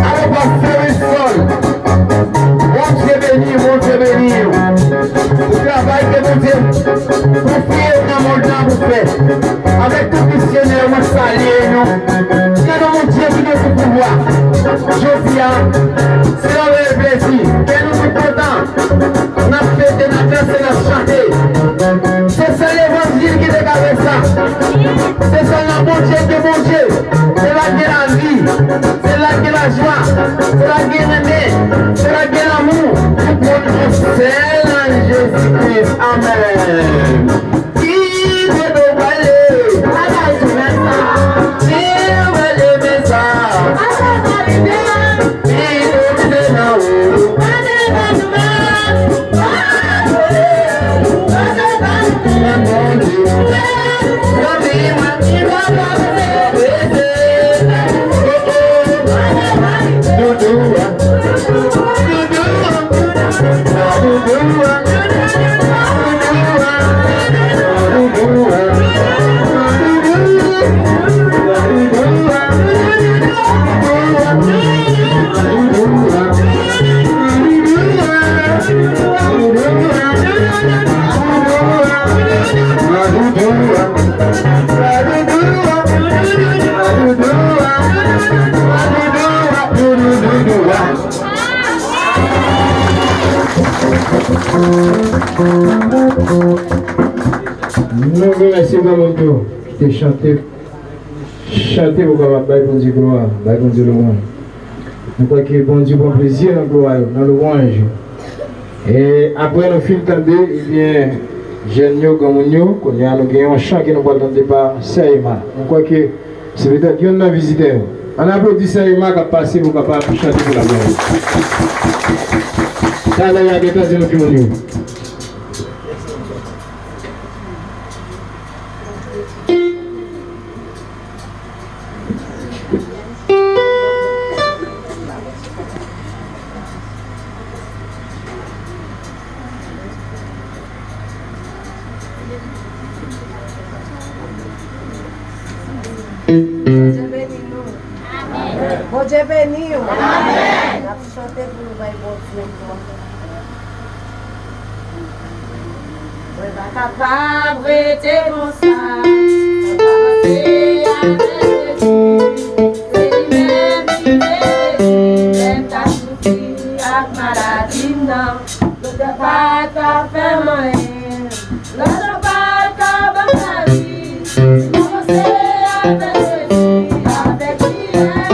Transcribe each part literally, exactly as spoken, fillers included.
Alò, pastè Wilson, Bondye beni w, Bondye beni w. Pou travay ke Bondye konfye w nan mond lan pou fè. Avèk tout misyonè, mwen salye nou. Nan non Bondye ki gen tout pouvwa. Jodi a, se yon reyèl plezi. Kè nou tout kontan. N ap fete, n ap danse, n ap chante. Se sèl levanjil ki te ka fè sa. Se sèl nan Bondye ke Bondye. Se la gen lavi. Se la gen lajwa. Se la gen renmen. Se la gen lanmou. Tout moun se sèl nan Jezi Kris. Amèn. Ki kote w prale? Ki w prale men sa? Ki w prale men sa? Ki w prale nan ou? Nou remèsye granmoun yo ki te chante, chante pou kapab bay Bondye glwa, bay Bondye lwanj. Nou kwè ke Bondye pran plezi nan glwa yo, nan lwanj yo. E apre nou fin tande, ebyen, jèn yo, granmoun yo, kounye a nou gen yon chan ke nou pral tande pa Sè Emma. Nou kwè ke se petèt youn nan vizitè yo. Ann aplodi Sè Emma k ap pase pou kapab chante pou laglwa. Talè a gentan di nou ki moun yo. Bondye beni nou. Bondye beni w. Amèn. N ap chante pou nou bay Bondye glwa. Mwen pa kapab rete konsa, mwen pa panse avèk Jezi. Se li menm ki te redi lè m ta soufri ak maladi m nan. Doktè pa t ka fè m anyen. Lajan pa t ka ban m lavi. Si mwen panse avèk Jezi, avèk li menm,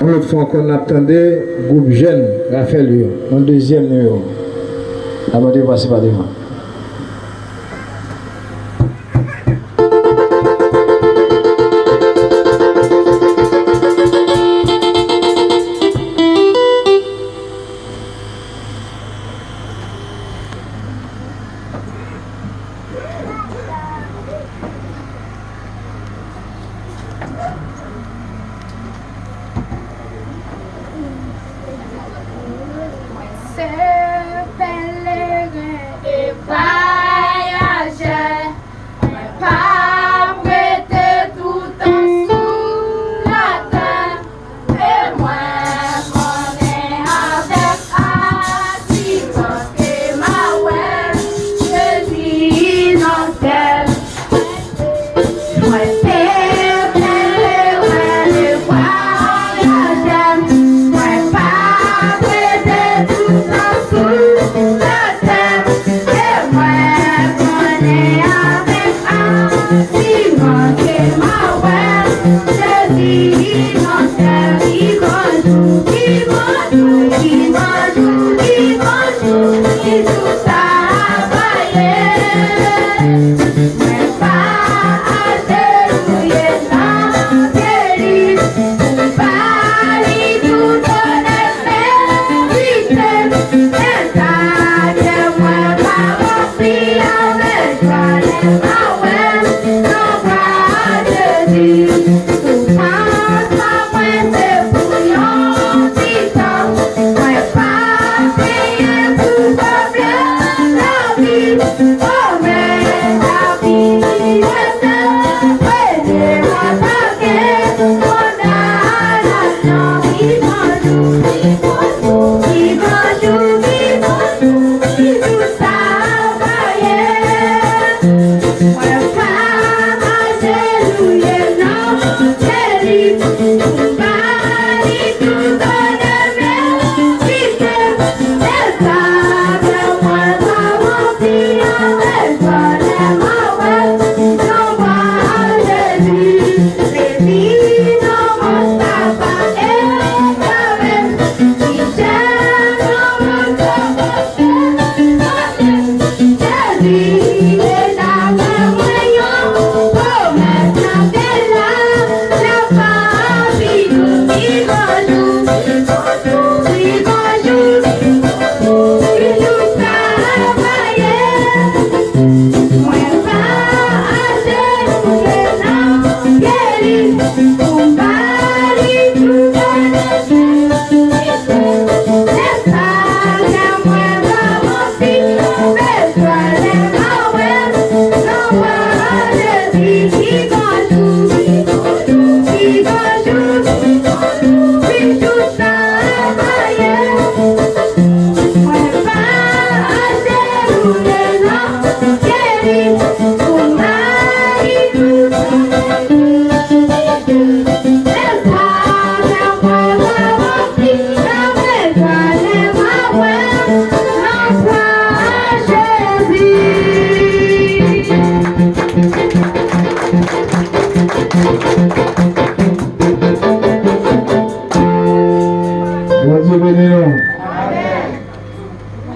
Yon lòt fwa ankò, n ap tande gwoup jèn Rafèl yo nan dezyèm nimewo. N ap mande yo pase pa devan. Mwen se pèleren e vwayajè. Mwen p ap rete toutan sou latè. E mwen konnen avèk asirans ke m a wè Jezi nan syèl. Mwen se pèleren e vwayajè. Mwen p ap rete toutan sou latè. E mwen konnen avèk asirans ke m a wè Jezi nan syèl. Ki bonjou, ki bonjou, ki bonjou, ki bonjou, ki jou sa a va ye. Mwen pa ajenou ye nan pye li, pou ba li tout onè l merite. Men sa kè mwen pa ranpli avèk jwa lè m a wè nan bra Jezi. Soufrans pa mwen se pou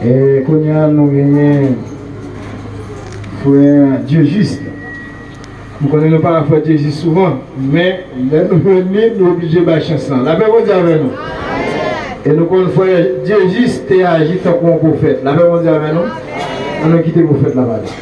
E kounye a, nou genyen frè Dieujuste. M konnen nou pa wè frè Dieujuste souvan, men lè nou jwenn li, nou oblije bay chans lan. Lapè Bondye avè nou. E nou konn frè Dieujuste te aji tankou yon pwofèt. Lapè Bondye avè nou. Ann nou kite pwofèt la pale.